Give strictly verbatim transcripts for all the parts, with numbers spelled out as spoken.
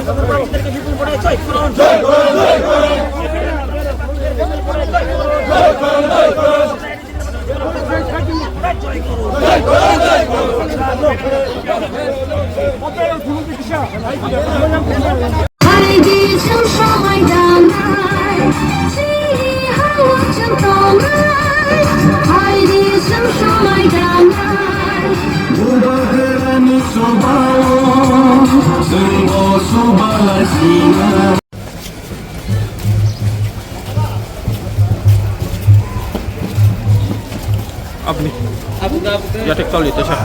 Haidi chwng somai danai, chini hawa chwng tongnai. Haidi chwng somai danai. Bubagrani sobao, chwngbo sobalai sinai. Abni. Yatek toli tesa.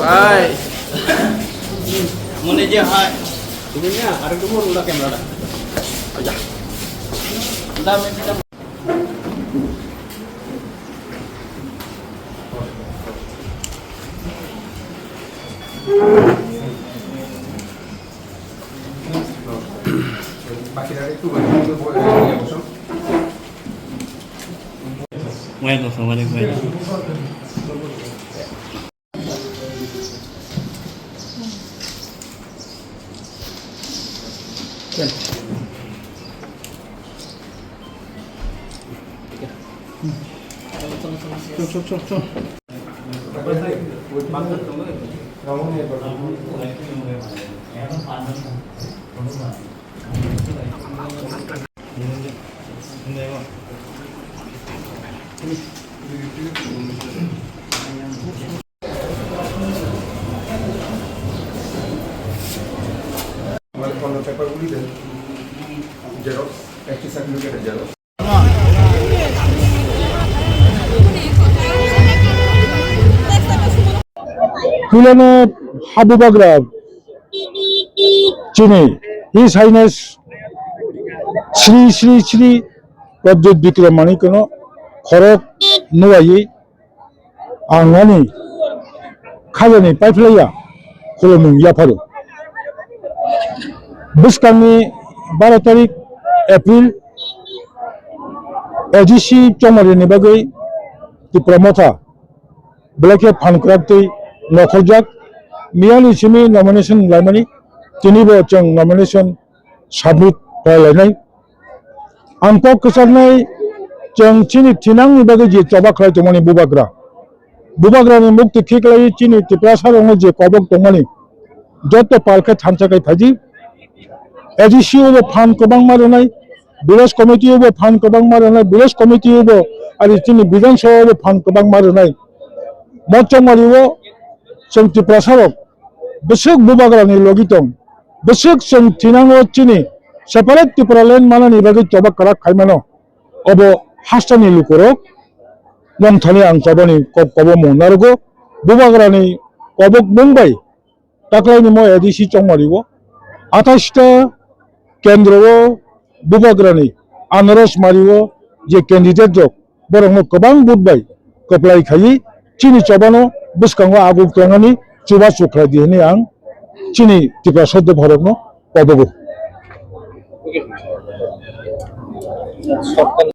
Bye. Mone je hai. Ini ni, ada tu pun udah kamera dah. Aja. Udah, udah. Waalaikumsalam, waalaikumsalam. Paper guli den, xerox, S T certificate xerox. Puilano habubagra chini His Highness Sri Sri Sri Pradyut Bikram Manikno khorok nuwaiwi ang ani khajani paiphlaiya khulumung yapharo. Bwskangni baro tarik April A D C chongmarini bagwi Tipra Motha belai khe phan kwrak twi nokhorjak. Miyani simi nomination laimani, tinibo chwng nomination submit khlai lainai. Ang kok kwcharnai, chwng chini thinangni bagwi je choba khlai tongmani bubagra, bubagrani mukti khiklaiwi chini Tiprasarokno je kobok tongmani, joto pal khe thansa khe phaidi. A D C o bo phan kwbangma rwnai, village committee o bo phan kwbangma rwnai, village committee o bo, ari chini Bidhan Sabha o bo phan kwbangma rwnai. Mo chongmari o chwng Tiprasarok bwswk bubagrani logi tong, bwswk chwng thinango chini separate Tipraland manani bagwi choba kwrak khai mano. Obo hasteni lukurok nongthani ang chobani kok kobokmung narogo. Bubagrani kobokmung bai taklaini mo A D C chongmari o athais ta kendro o bubagrani anaros mari o je candidate rok, borokno kwbang vote bai kwplai khaiwi chini chobano bwskango aguk tongnani chubachu khlai di hwnwi ang chini Tiprasa dopharokno kobogo. Shortcut